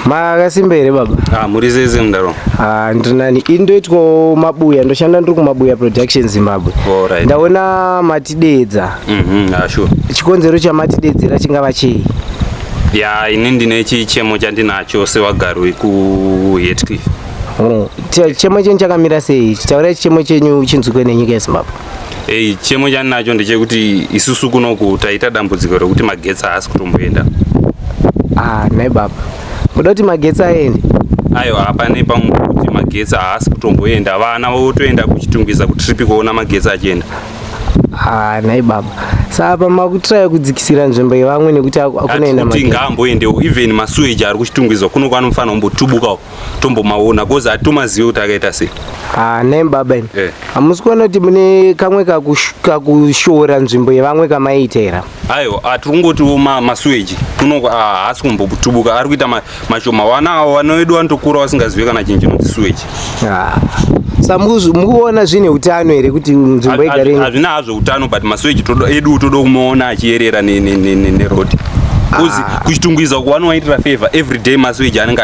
Makasimba here baba? Ah, muri zeze mudaro. Ah, ndinani ini ndoitwawo Mabuya, ndoshanda ndiri kuMabuya Production Zimbabwe. Alright. Ndaona matidedza. Ah, sure. Chikonzero chamatidedzera chingava chei? Ya, ini ndine chichemo chandinacho sevagari vekuHatcliffe. Oh, chichemo chenyu chakamira sei? Taurai chichemo chenyu chinzwikwe nenyika yeZimbabwe. Ei, chichemo chandinacho ndechekuti isusu kunoku taita dambudziko rekuti magetsi haasi kutomboenda. Ah, nhai baba. Muda kuti magetsi aende? Aiwa, hapane pamwe kuti magetsi haasi kutomboenda. Vana votoenda kuChitungwiza kutrip kuona magetsi achienda. Ah, nhai baba. Saka makutraya kudzikisira nzvimbo yevamwe nekuti akunoenda kuti magetsi. Ngaamboendewo, even masuweji ari kuChitungwiza kuno anofanira kumbotubukawo tombomaona, cause hatomazive kuti akaita sei. Ah, nhai baba imi. Eh. Hamusi kuona kuti mune kamwe kakushora nzvimbo yevamwe kamaita here? Aiwa, tiri kungotiwo masuweji kuno haasi kumbotubuka, ari kuita mashoma. Vana avo, vana vedu vanotokura vasingazive kana chinhu chinonzi suweji. Ah. Sa mukuona zvine utano here kuti nzvimbo igare Hazvina hazvo utano, but masuweji edu toda kumaona achiyerera neroad, cause kuChitungwiza uku vanowaitira favor every day masuweji anenge.